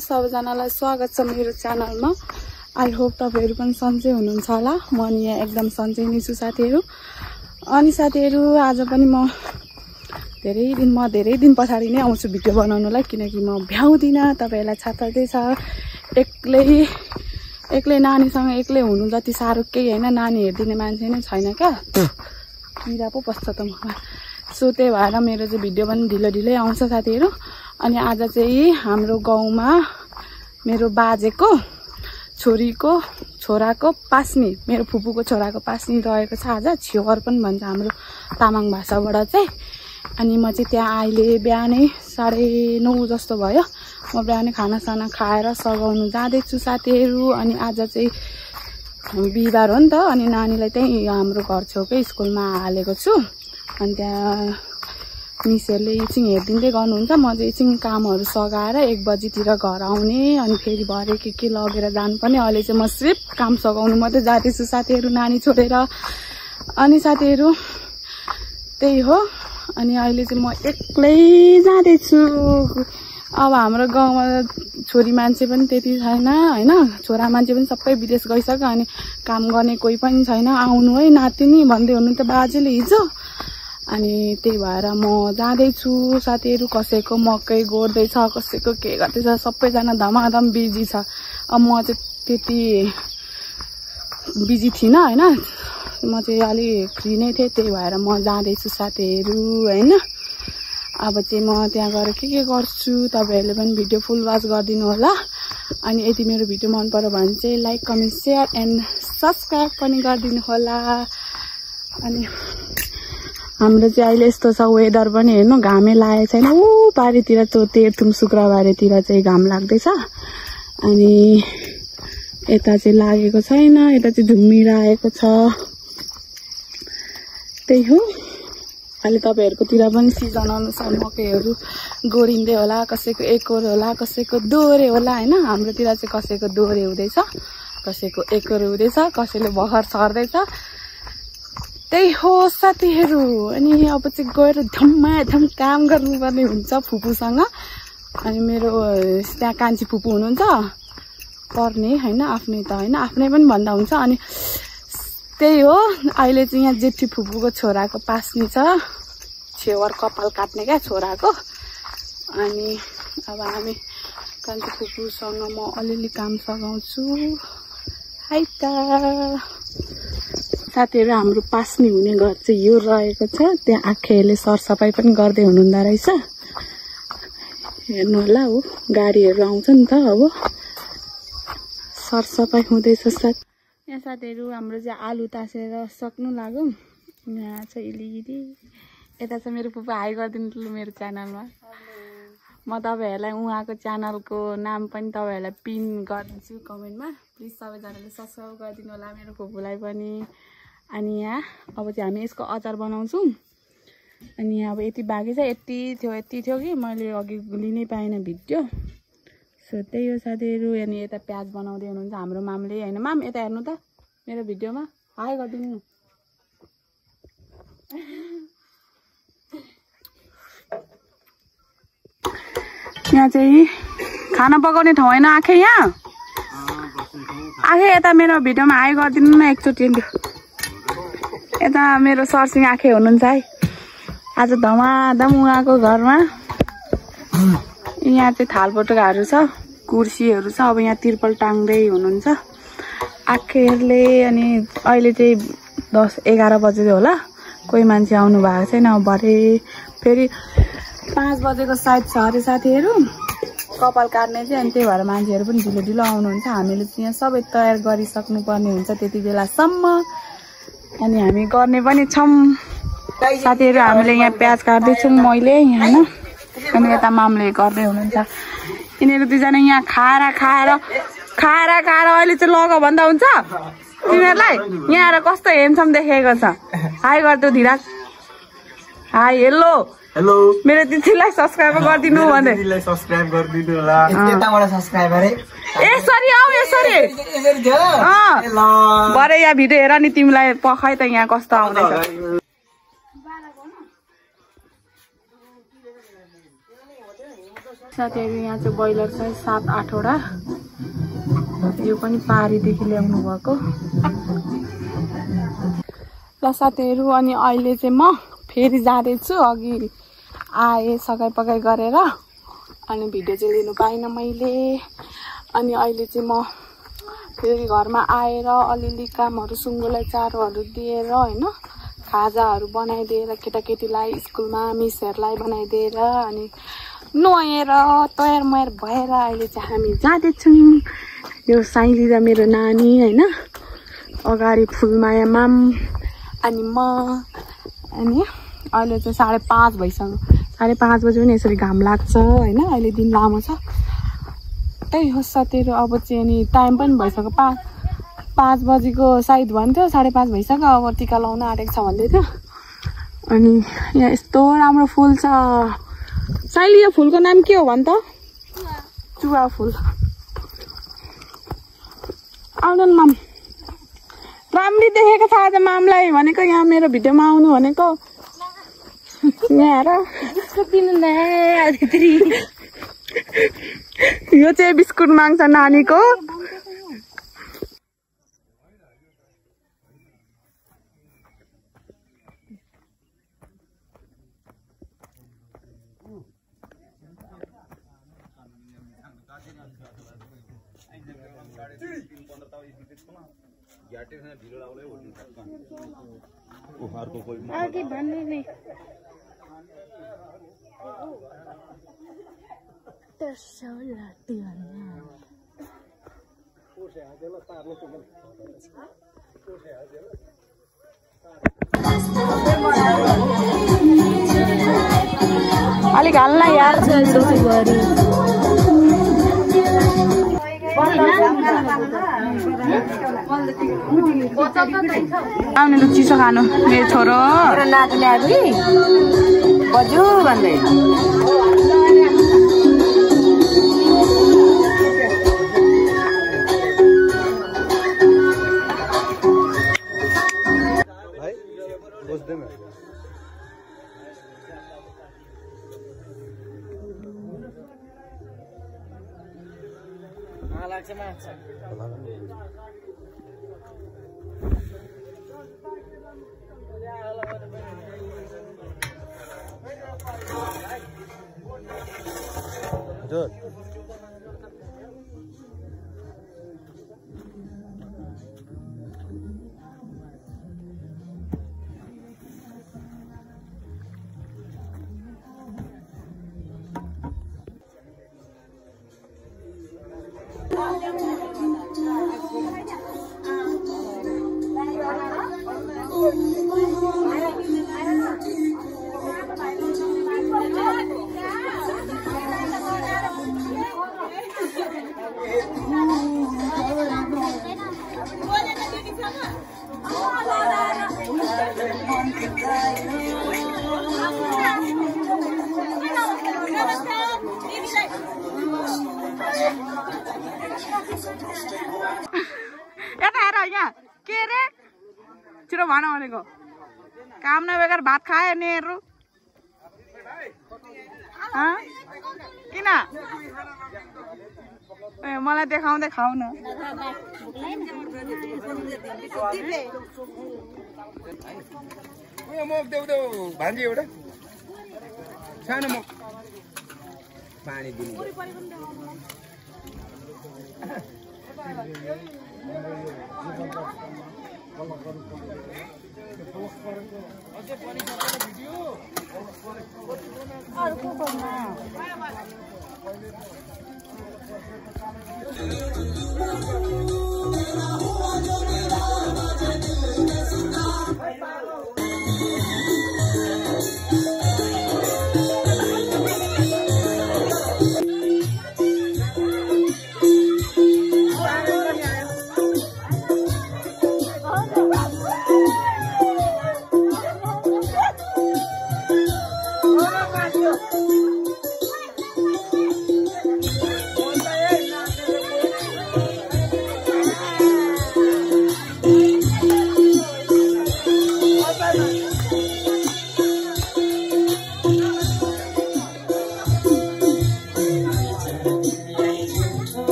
सबैजनालाई स्वागत छ मेरो च्यानलमा। आई होप तपाईहरु पनि सन्चै हुनुहुन्छ होला। म नि यहाँ एकदम सन्चै नै छु साथीहरु। अनि साथीहरु आज पनि म धेरै दिन पछाडी नै आउँछु भिडियो बनाउनलाई, किनकि म भ्याउदिन। तपाईहरुलाई थाहा छ एक्लै नानीसँग एक्लै हुनु जति साह्रो केही हैन। नानी हेर्दिने मान्छे नै छैन क्या, किरा पो पस्छ त मलाई। सो त्यही भएर मेरो चाहिँ भिडियो पनि ढिलो आउँछ साथीहरु। अनि आज चाहिँ हाम्रो गाउँमा मेरो बाजेको छोराको पास्नी, मेरो फुपूको छोराको पास्नी रहेको छ आज। छेवर पनि भन्छ हाम्रो तामाङ भाषाबाट चाहिँ। अनि म चाहिँ त्यहाँ अहिले बिहानै 9:30 जस्तो भयो। म बिहानै खानासाना खाएर सघाउनु जाँदैछु साथीहरु। अनि आज चाहिँ बिहीबार हो नि त, अनि नानीलाई त्यही हाम्रो घर छेउकै स्कुलमा हालेको छु। अनि त्यहाँ मिसहरूले एकछिन हेरिदिँदै गर्नुहुन्छ। म चाहिँ एकछिन कामहरू सघाएर 1 बजीतिर घर आउने, अनि फेरि भरे के लगेर जानुपर्ने। अहिले चाहिँ म सिर्फ काम सघाउनु मात्रै जाँदैछु साथीहरु, नानी छोडेर। अनि साथीहरु त्यही हो। अनि अहिले चाहिँ म एक्लै जाँदैछु। अब हाम्रो गाउँमा छोरी मान्छे पनि त्यति छैन हैन, छोरा मान्छे पनि सबै विदेश गइसक्यो। अनि काम गर्ने कोही पनि छैन। आउनु है नातिनी भन्दै हुनु त बाजेले हिजो। अनि त्यही भएर म जाँदैछु साथीहरु। कसैको मकै गोड्दैछ, कसैको के गर्दैछ, सबैजना धमाधम बिजी छ। अब म चाहिँ त्यति बिजी थिइनँ हैन, म चाहिँ अलि फ्री नै थिएँ। त्यही भएर म जाँदैछु साथीहरु हैन। अब चाहिँ म त्यहाँ गएर के गर्छु, तपाईहरुले पनि भिडियो फुल वाच गरिदिनु होला। अनि यदि मेरो भिडियो मन पर्यो भने चाहिँ like, comment, share and subscribe पनि गरिदिनु होला। अनि हाम्रो चाहिँ अहिले यस्तो छ वेदर पनि हेर्नु, घामै लागेको छैन। पारितिर तेह्रथुम शुक्रबारेतिर चाहिँ घाम लाग्दैछ। अनि यता चाहिँ लागेको छैन, यता चाहिँ झुम्मिरहेको छ। त्यही हो। अहिले तपाईहरुकोतिर पनि सिजन अनुसार मकैहरू गोडिँदै होला, कसैको एकोर होला, कसैको दोहोरे होला हैन। हाम्रोतिर चाहिँ कसैको दोहोरे हुँदैछ, कसैको एकोर हुँदैछ, कसैले भर्खर छर्दैछ। त्यही हो साथीहरु। अनि अब चाहिँ गएर धम्माधम काम गर्नुपर्ने हुन्छ फुपूसँग। अनि मेरो त्यहाँ कान्छी फुपू हुनुहुन्छ, पर्ने हैन, आफ्नै त हैन, आफ्नै पनि भन्दा हुन्छ। अनि त्यही हो। अहिले चाहिँ यहाँ जेठी फुपूको छोराको पास्नी छ, छेवर कपाल काट्ने क्या छोराको। अनि अब हामी कान्छी फुपूसँग म अलिअलि काम सघाउँछु। हाइ त साथीहरु, हाम्रो पास्नी हुने घर चाहिँ यो रहेको छ। त्यहाँ आखेहरूले सरसफाई पनि गर्दै हुनुहुँदो रहेछ। हेर्नु होला हो, गाडीहरू आउँछ नि त। अब सरसफाई हुँदैछ यहाँ साथीहरु। हाम्रो चाहिँ आलु तासेर सक्नु लाग्यो। यहाँ चाहिँ इलिगिरी यता चाहिँ मेरो फुपू हाई गरिदिनु मेरो च्यानलमा। म तपाईहरुलाई उहाँको च्यानलको नाम पनि तपाईहरुलाई पिन गरिदिन्छु कमेन्टमा। प्लिज सबैजनाले सब्स्क्राइब गरिदिनु होला मेरो फुपूलाई पनि। अनि यहाँ अब चाहिँ हामी यसको अचार बनाउँछौँ। अनि अब यति बाँकी छ, यति थियो कि मैले अघि लिनै पाएन भिडियो। सो त्यही हो साथीहरु। अनि यता प्याज बनाउँदै हुनुहुन्छ हाम्रो मामले हैन। माम यता हेर्नु त मेरो भिडियोमा, हाई गरिदिनु। यहाँ चाहिँ खाना पकाउने ठाउँ हैन आखे, यहाँ आखे यता मेरो भिडियोमा हाई गरिदिनु न एकचोटि। यता मेरो सरसिंह आखे हुनुहुन्छ है आज धमाधम उहाँको घरमा। यहाँ चाहिँ थालबटुकाहरू छ, कुर्सीहरू छ। अब यहाँ तिरपल टाङ्दै हुनुहुन्छ आखेहरूले। अनि अहिले चाहिँ 10-11 बजे होला, कोही मान्छे आउनु भएको छैन। अब भरे फेरि 5 बजेको सायद छ अरे साथीहरु कपाल काट्ने चाहिँ। अनि त्यही भएर मान्छेहरू पनि ढिलो आउनुहुन्छ। हामीले चाहिँ यहाँ सबै तयार गरिसक्नु पर्ने हुन्छ त्यति बेलासम्म। अनि हामी गर्ने पनि छौँ साथीहरु। हामीले यहाँ प्याज काट्दैछौँ मैले हैन। अनि यता मामले गर्दै हुनुहुन्छ। यिनीहरू दुईजना यहाँ खाएर अहिले चाहिँ लग भन्दा हुन्छ तिनीहरूलाई। यहाँ आएर कस्तो हेन्सम देखेको छ। हाई गरिदियो धिराज, हाई हेलो हेलो। मेरो दिदीलाई सब्स्क्राइब गरिदिनु भन्दै, दिदीलाई सब्स्क्राइब गरिदिनु होला। यताबाट सब्स्क्राइबर ए सरी आऊ यसरी ल भरे यहाँ भिडियो हेर नि तिमीलाई पखाइ त यहाँ कस्तो आउँदैछ। साथीहरु यहाँ चाहिँ ब्रोइलर चाहिँ 7-8 वटा यो पनि पारीदेखि ल्याउनु भएको ल साथीहरु। अनि अहिले चाहिँ म फेरि जाँदैछु। अघि आए सघाइ पकाइ गरेर अनि भिडियो चाहिँ लिनु पाइनँ मैले। अनि अहिले चाहिँ म फेरि घरमा आएर अलिअलि कामहरू सुँगुलाई चारोहरू दिएर हैन खाजाहरू बनाइदिएर केटाकेटीलाई स्कुलमा मिसहरूलाई बनाइदिएर अनि नुहाएर तयार मयार भएर अहिले चाहिँ हामी जाँदैछौँ। यो साइली र मेरो नानी हैन अगाडि फुलमाया माम अनि म अनि अहिले चाहिँ 5:30 भइसक्यो। 5:30 बजे पनि यसरी घाम लाग्छ हैन। अहिले दिन लामो छ। त्यही हो साथीहरु। अब चाहिँ नि टाइम पनि भइसक्यो 5 बजेको सायद भन्थ्यो 5:30 भइसक्यो। अब टिका लाउन आँटेको छ भन्दै थियो। अनि यहाँ यस्तो राम्रो फुल छ। साइली यो फुलको नाम के हो भन् त? चुवा फुल। आउनु माम। राम्री देखेको छ आज मामलाई भनेको यहाँ मेरो भिडियोमा आउनु भनेको। यहाँ हेर यो चाहिँ बिस्कुट माग्छ नानीको। आगे भन्ने नै अलिक हाल्न यार। आउने लु चिसो खानु मेरो छोरो बजु भन्दै के रे छिटो भन भनेको काम नबेगर भात खाए नेहरू किन ए मलाई देखाउँदै खाऊ न मग देऊ देऊ भान्जी एउटा सानो मग पानी दिनु अर्को